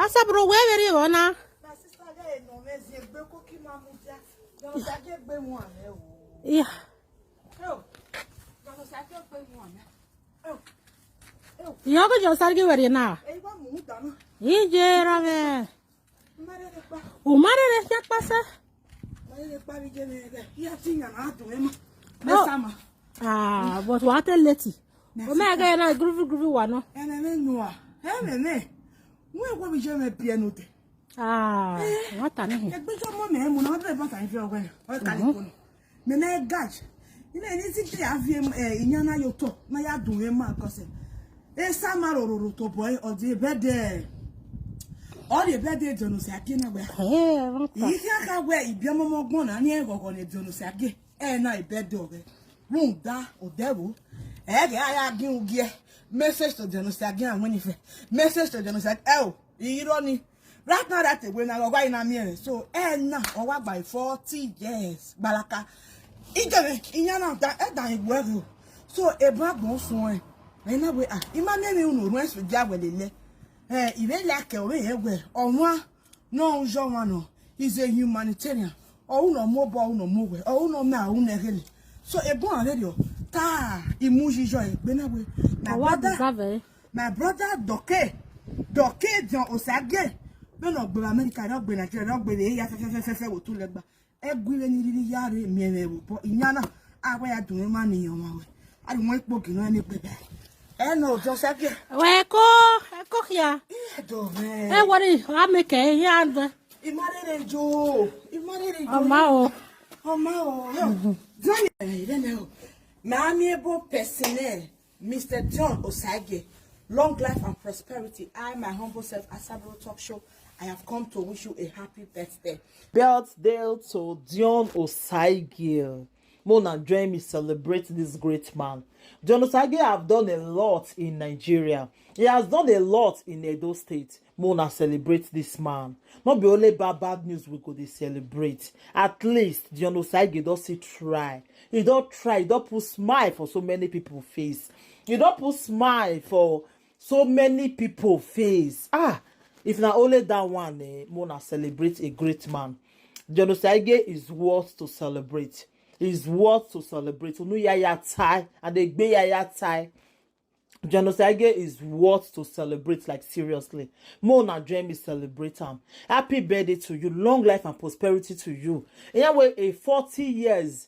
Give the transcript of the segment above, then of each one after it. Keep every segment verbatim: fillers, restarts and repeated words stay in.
Sabro, where were you na? My sister, there is no message. Gbe ko ki ma mu ja. Jọ̀nù Ṣàgé gbé mu àmẹ́ o. Yeah. Yo. Jọ̀nù Ṣàgé gbé mu àmẹ́. Yo. Yo. Yo ko Jọ̀nù Ṣàgé were na. Èyí wá mú dáná. Ije ra me. Mare de pa. O mare de ya pasa. Mare de pa bi je me de. Ya ti yan na dùn e ma. Me sama. Ah, but wa te leti. O me ga na groovy groovy wa no. Ene me nua. Ene me. Wọ́n ẹ̀kọ́ mi jẹ́ mi bí ẹnu tẹ̀. Ah, wọ́n tà níhìn. Ẹgbẹ́ sọ mọ́ mi ẹ̀ mú náà wọ́n bẹ̀rẹ̀ bá tà ní fi ọgbẹ́ yẹn. Ọ̀rẹ́ kàlí kò nù. Mi náà ẹ̀ gaj. Ilé ẹni tí kì í àfi ẹ̀ ìyẹn náà yóò tọ̀ náà yá dùn ẹ̀ máa kọsẹ̀. Ẹ sá máa rò rò rò tó bọ̀ ẹ̀ ọ̀dì ẹ̀ bẹ́ẹ̀ dẹ̀. Ọ̀dì ẹ̀ bẹ́ẹ̀ dẹ̀ Jọ̀nù Ṣàgé náà wẹ̀. Ẹ̀ wọ́n tà. Ìyí kí á ká wẹ̀ ìbí ọmọ ọmọ gbọ́n náà ní ẹ̀gọ̀gọ̀ ní Jọ̀nù Ṣàgé. Ẹ̀ náà ẹ̀ bẹ́ẹ̀ dẹ̀ ọ̀rẹ́. Wọ́n dá ọ̀dẹ́wò. Ẹ̀ kẹ́ ayá gín ogi ẹ̀. Message to Jọ̀nù Ṣàgé àwọn ènìyàn. Message to Jọ̀nù Ṣàgé. Ẹ̀ o, irọ́ ni. Right now that way na ọgá iná mi ẹ̀. So ẹ̀ náà ọwọ́ àgbà forty years gbalaka. Ìjọba ìyẹn náà da ẹ̀ dà ìwé rẹ̀ o. So ẹ̀ bá gbọ́n sun ẹ̀. Ẹ̀ náà wẹ̀ ah ìmá mẹ́rin òun òun ẹ̀ sùn jẹ́ àwẹ̀lẹ̀ lẹ̀. Ẹ̀ ìwé ilẹ̀ akẹ́ òwe yẹn wẹ̀ ọ̀wọ́n náà ń yọ wọn nọ. He's a humanitarian. Ọ̀hún náà mú bọ́ ọ̀hún náà mú wẹ̀ ọ̀hún náà mẹ́ ọ̀hún náà rẹ̀ lẹ̀. So ẹ̀ bọ́n àlẹ́ rẹ̀ ọ̀ tá ìmú yíyọ ẹ̀ gbé náà wẹ̀. My Àwa brother deserve it. My brother Doke, Doke John Osage. Bẹ́ẹ̀ náà gbé Amẹ́ríkà náà gbé Nàìjíríà náà gbé ya fẹ́fẹ́fẹ́fẹ́ wò tó lẹ́gbà. Ẹ gbére ní rírí yára mi ẹ̀rẹ̀ wò bọ́ ìyá náà. Àwa ya dùn ẹ́ má nìyàn wọn wẹ̀. A lè wọ́n ipò gìnà ní pẹ̀lẹ́. Ẹ nà òjò sẹ́kẹ̀. Wẹ̀ kó ẹ kó kíá. Ìyàdọ̀ rẹ̀. Ẹ wọlé wàá mi kẹ́ ẹ yá ń bẹ. Ìmárèrè jò. Ìmárèrè jò. Ọmọ o. Ọmọ o. John ẹ̀ ẹ̀ lẹ́nu o. Màá mi ebo personnel. Mister John Osage, long life and prosperity. I, my humble self, Asabro Talk Show, I have come to wish you a happy birthday. Birthday to John Osage. Mona join me celebrate this great man. John Osage have done a lot in Nigeria. He has done a lot in Edo State. Mona celebrate this man. Not be only bad bad news we go dey celebrate. At least John Osage don see try. He don try, he don put smile for so many people face. He don put smile for so many people face. Ah, if na only that one, eh, Mona celebrate a great man. John Osage is worth to celebrate. Is worth to celebrate. Unu yaya tie and they gbe yaya tie. John Osage is worth to celebrate, like seriously. Mona join me celebrate him. Happy birthday to you, long life and prosperity to you. Anyway, a forty years.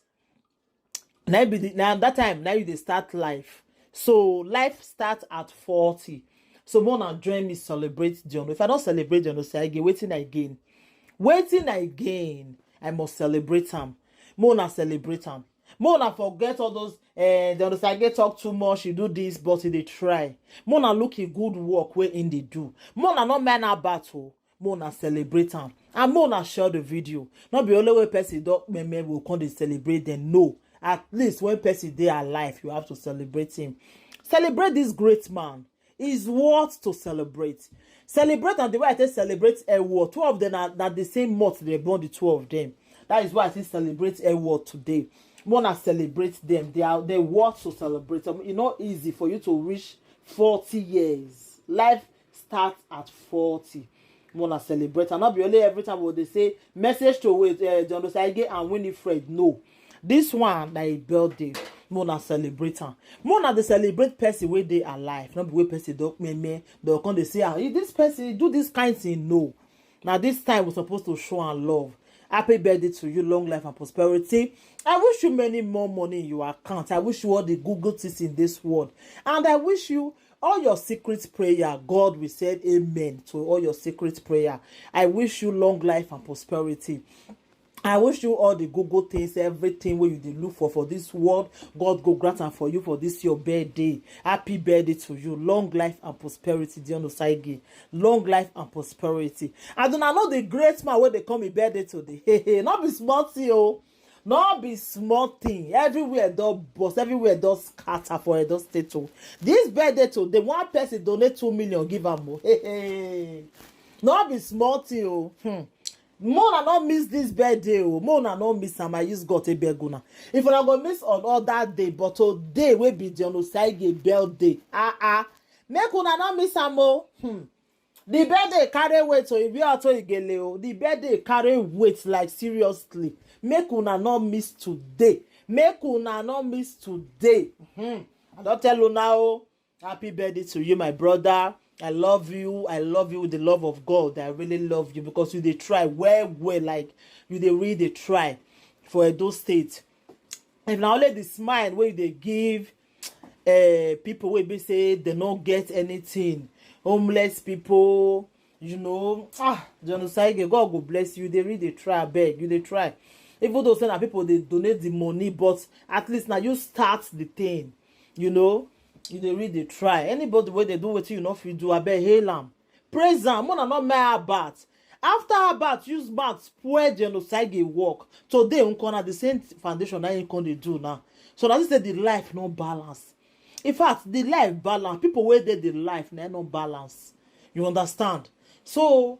Now be the, now that time now you dey start life. So life starts at forty. So Mona join me celebrate John. If I don't celebrate John Osage, waiting again. Waiting again. I must celebrate him. Mona celebrate him. Mona forget all those eh, the understand get talk too much, you do this, but he dey try. Mona look a good work where in they do. Mona not man our battle. Mona celebrate him. And Mona share the video. Not be only way person dog meme will come to celebrate them. No. At least when person they alive, you have to celebrate him. Celebrate this great man. Is worth to celebrate. Celebrate and the way I say celebrate a war. Two of them are not the same month they born the two of them. That is why I say celebrate a war today. Wanna celebrate them. They are they worth to celebrate. Um, it's not easy for you to reach forty years. Life starts at forty. Wanna celebrate. And not be only every time what they say message to wait uh, John Osaige and Winifred. No. This one na a birthday. Mona celebrate am. Mona dey celebrate person wey dey alive, not be wey person don meme. They come dey say, ah, if this person do this kind thing, no. Now this time we're supposed to show and love. Happy birthday to you, long life and prosperity. I wish you many more money in your account. I wish you all the Google things in this world. And I wish you all your secret prayer. God will say amen to all your secret prayer. I wish you long life and prosperity. I wish you all the good good things, everything where you dey look for for this world. God go grant am for you for this your birthday. Happy birthday to you. Long life and prosperity, Dion Osaige. Long life and prosperity. I don't know the great man where they come in birthday today. Hey, hey, not be small thing, oh. Not be small thing. Everywhere door bust, everywhere door scatter for Edo State. Oh. This birthday today, one person donate two million, give am more. Hey, hey. Not be small thing, oh. Hmm. Mona not miss this birthday, oh. Mona not miss am. I use God to beg una. If una go miss on all that day, but today will be John Osaige birthday. Ah ah. Make una not miss am, oh. Hmm. The birthday carry weight, so if you are to Igele, oh, the birthday carry weight, like, seriously. Make una not miss today. Make una not miss today. Hmm. I don't tell you now. Happy birthday to you, my brother. I love you. I love you with the love of God. I really love you because you dey try well, well. Like, you dey really dey try for Edo State. If na only the smile wey you dey give, uh, people wey be say they no get anything, homeless people, you know, ah, John Osaige, God go bless you. They really dey try, abeg, you dey try. Even though say na people dey donate the money, but at least now you start the thing, you know, you dey really dey try. Anybody wey dey do wetin you no fit do, abeg, hail am, praise am. Una no make Albert. After Albert use mouth spoil John Osaige work, today nko na the same foundation na him come dey do now. So na this say the life no balance. In fact, the life balance. People wey dey the life na no balance. You understand? So,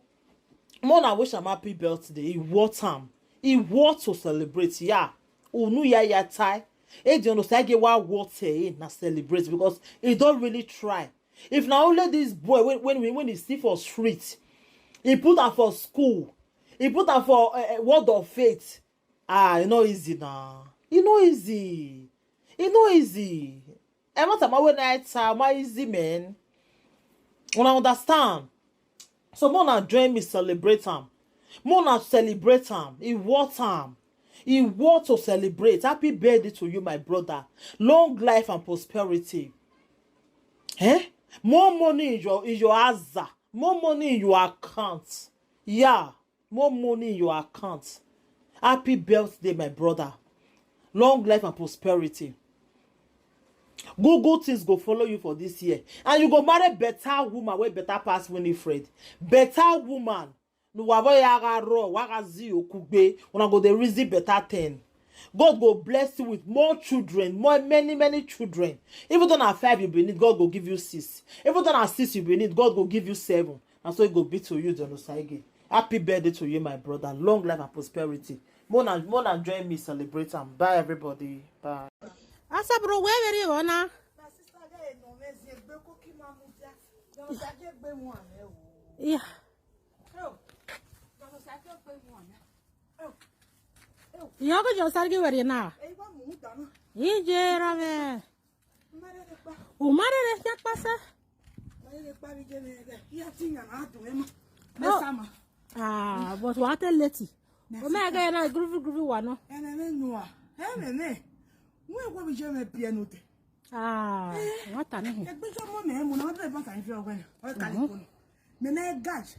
Mona wish am happy birthday. He worth am. He worth to celebrate. Yeah. Unu ya ya tai. E John Osaige wa worth, eh, na celebrate because he don't really try. If na only this boy, when, when, when he see for street, he put am for school, he put am for, uh, word of faith. Ah, e no easy na. E no easy. E no easy. E matter ma wey na time, ma easy, man. Una understand? So Mona join me celebrate am. Mona celebrate am. He worth am. He worth to celebrate. Happy birthday to you, my brother. Long life and prosperity. Eh? More money in your, in your aza. More money in your account. Yeah. More money in your account. Happy birthday, my brother. Long life and prosperity. Good, good things go follow you for this year. And you go marry better woman wey better pass Winifred. Better woman. No wa bo ya ga ro, wa ga zi okugbe. Una go dey reason better thing. God go bless you with more children, more, many, many children. Even though na five you be need, God go give you six. Even though na six you be need, God go give you seven. And so it go be to you, John Osaige. Happy birthday to you, my brother. Long life and prosperity. Mona, Mona join me celebrate am. Bye, everybody. Bye. Asabro, where were you, Ona? Yeah. Yoko jo sargi wari na. Ije rame. Umare re kya pasa? Oh. Ah, but what a leti. O me ga na groovy groovy one, no? Ene me nua. Ene me. Mwe kwa bije me piano te. Ah, what a name. Egbe so mo me mo na be ba kan fi ogwe. O ka ni ko. Me na gaj.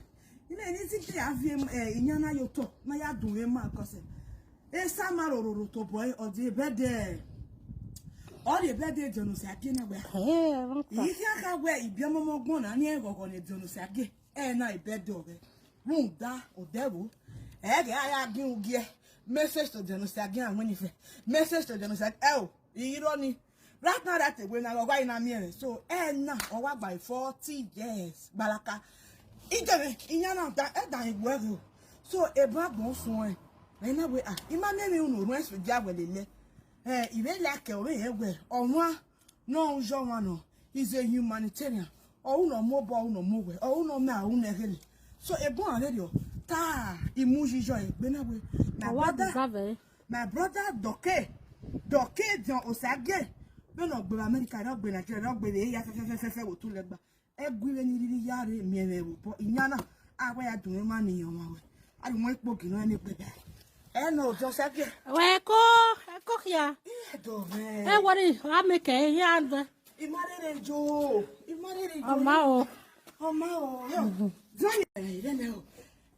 Ile ni si ti a fi, eh, inyana yo to. Na ya dun e ma ko se. E sa ma ro ro ro to boy, o di bede. O di bede John Osaige na we. Eh, what a. Yi ti aka we ibi omo mo gbon na ni e gogo ni John Osaige. E na ibede o be. Run da o de wo. E ge aya gin ugie. Message to John Osaige and Winifred. Message to John Osaige. E o, irọ́ ni. Right now, that way now, why na me? So, eh, na, owa by forty years, balaka. Ije me, inya na da, e da igwe go. So, e ba gbon sun e. E na we, ah, ima me mi unu run e so ja we lele. Eh, iwe la ke o we e we. Onwa, no, ujo wa no. He's a humanitarian. O uno mo bo, uno mo we. O uno me, a uno egele. So, e bon are yo. Ta, imu jijo e, gbe na we. My Awa brother, deserve e. My brother Doke. Doke John Osaige. No, no, gbe America, no, gbe Nigeria, no, gbe ya fe fe fe fe fe wo tu legba. E gwi we ni riri ya re mi e me wo po inyana. A we ya dun ma ni yo ma we. A dun mo ipo gino e ni pe ba. E no, John Osaige. We ko, e ko ya. E do me. E worry, a me ke ya anda. Imarere jo. Imarere jo. Oma o. Oma o. Yo. John, e le me o.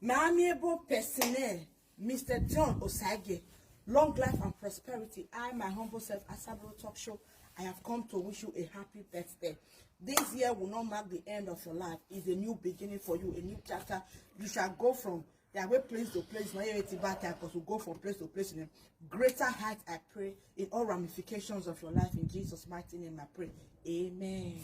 Mami ebo personnel. Mister John Osaige, long life and prosperity. I, my humble self, Asabro Talk Show, I have come to wish you a happy birthday. This year will not mark the end of your life. It's a new beginning for you, a new chapter. You shall go from the way place to place. Now you bad time because you go from place to place in a greater height, I pray, in all ramifications of your life. In Jesus' mighty name, I pray. Amen.